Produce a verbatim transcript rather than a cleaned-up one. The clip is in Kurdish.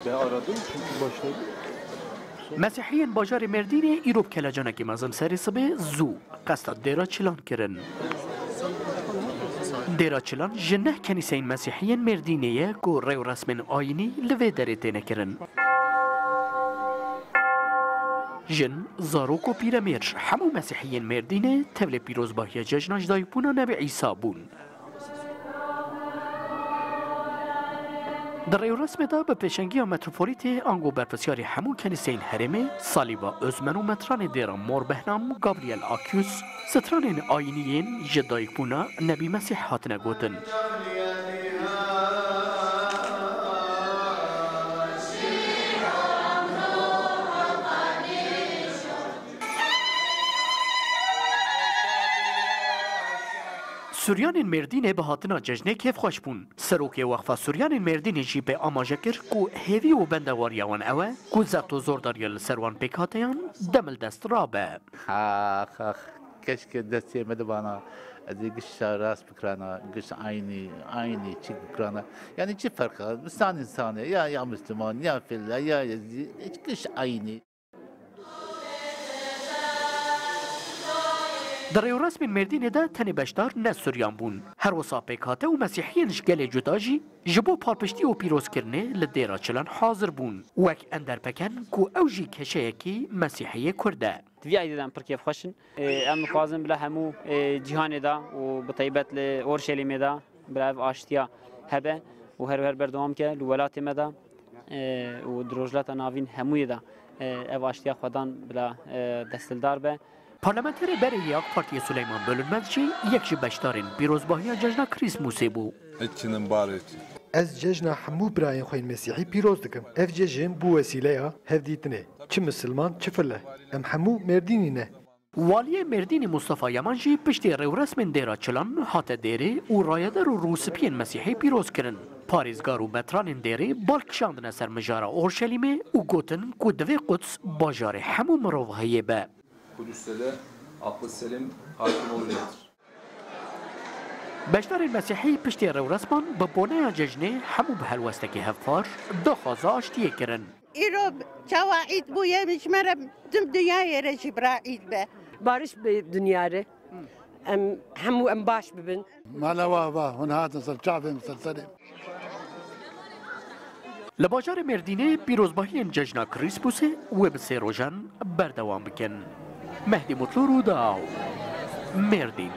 Ben aradım çünkü başladı. Mesîhiyên bajarê Mêrdînê îro bi kelecanekî mezin serê sibê zû qesta dêra Çilan kirin. Dêra Çilan ji neh kenîseyên Mesîhiyên Mêrdînê ye ku rêwresmên ayînî li vê derê têne kirin. Jin, zarok û pîremêr, hemû Mesîhiyên Mêrdînê tevlê pîrozbahiya cejna ji dayikbûna Nebî Îsa bûn. Di rêwresmê de bi pêşengiya metropolitê ango berpirsyarê hemû kenîseyên herêmê, Salîba Özmen û metranê dêra Mor Behnam Gabriel Akyüz, stranên ayînî yên ji dayikbûna Nebî Mesîh hatine gotin. Suryanên Mêrdînê bi hatina cejnê kêfxweş bûn. Serokê Weqfa Suryanên Mêrdînê jî pê amaje kir ku hêvî û bendewariya wan ew e ku zext û zordariya li ser wan pêkhateyan demildest rabe. Ax, ax, keşke destê me dibana, ez ê gişta rast bikirana, giş aynî, aynî çik bikirana. Yani çi ferq e? Însan însan e. Ya, ya Müslüman, ya Filla, ya Yezî, giş aynî. Di rêwresmên Mêrdînê de tenê beşdar ne Suryan bûn. Her wisa pêkhate û Mesîhiyên ji gelê cuda jî ji bo palpiştî û pîrozkirinê li dêra Çilan hazir bûn. Wek Ender Peken ku ew jî keşeyekî Mesîhiyê Kurd e. Di vî eydê de em pir kêfxweş in. Ê, em dixwazin bila hemû, ê, cîhanê de û bi taybet li Orşelîmê de bila ev aştiya hebe û her û her berdewam ke li welatê me de, ê, û di Rojhilata Navîn hemûyê de, ê, ev aştiya xwedan bila, ê, destildar be. Parlamenterê berê yê AK Partiyê Suleyman Bölünmez jî yek ji beşdarên pîrozbahiya cejna Krîsmûsê bû. Hiç çinim barê çi. Ez cejna hemû birayên xwe yên Mesîhî pîroz dikim. Ev cejn bû wesîleya hevdîtinê. Çi misilman, çi file. Em hemû Mêrdînî ne. Waliyê Mêrdînê Mustafa Yaman jî piştî rêwresmên dêra Çilan hate dêrê û rayedar û rûspiyên Mesîhî pîroz kirin. Parêzgar û metranên dêrê bal kişandine ser mijara Orşelîmê û gotin ku divê Quds bajarê hemû mirovahiyê be. Kudüs'te de aklı selim hakim olmalıdır. Beşdarên Mesîhî piştê rêwresman bi boneya cejnê hemû bi helwestekî hevpar daxwaza aştiyê kirin. Îro çawa îd bûye, ji me re tim dinyayê re jî bira îd be. Barış bi dinyarê. Em hemû em baş bibin. Mala wa va, hûn hatin ser çavê min, ser serê min. Li bajarê Mêrdînê pîrozbahiyên cejna Krîspûsê wê bi sê rojan berdewam bikin. Mehdî Mutlu, Rûdaw, Mêrdîn.